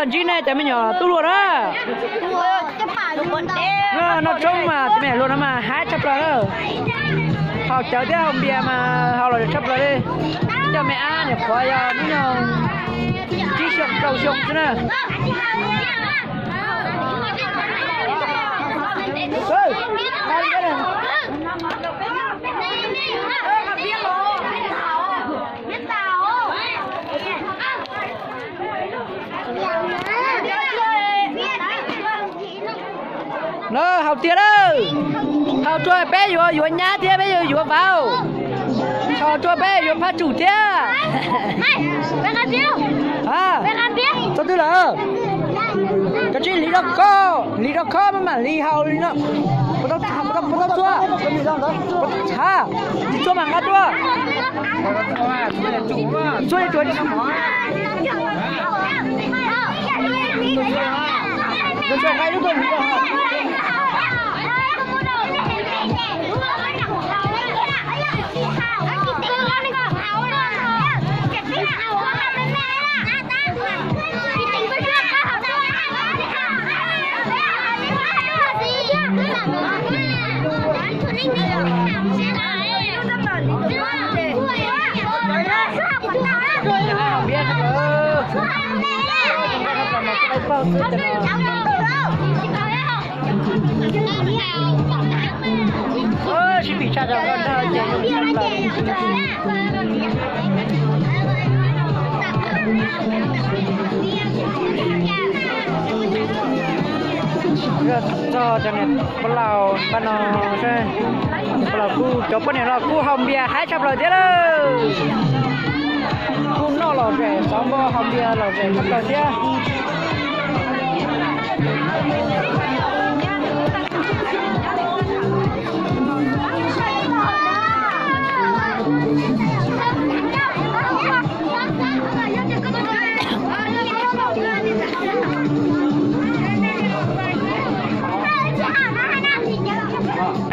Ntsib nej cov me nyuam tub hluas na. Noj tsoob mas cov me nyuam hluas no mas haib tshaj plaws na. Haus cawv thiab haus npias mas haus los tshaj plaws li. Cov me ab niam qhuav yog hnub nyoog tsib xyoo rau xyoo xwb na. No haus tiag lawm. Haus tsuag peb yuav yuav nyab thiab peb yuav yuav vauv. Haus tsuag peb yuav phaj tsum thiab. Txog twg lawm? Koj tsis hliv rau khob, hliv rau khob maj mam hliv haus li no. Puas tau txhua? Tsis txhua mas nqa dua. Txhua li tsuav. Sib pim tshaj rau koj nrog ces. Txog cov niam pab laus pab no, niam pab laus kuj cov poj niam los kuj haus npias haib tshaj plaws thiab lawm. Kuj noj lom zem, xov npo haus npias lom zem tshaj plaws thiab.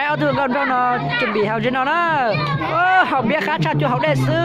Ob tug nkauj nraug no tseem pim haus ntsej no na. Haus npias qab tshaj cuag haus dej xwb.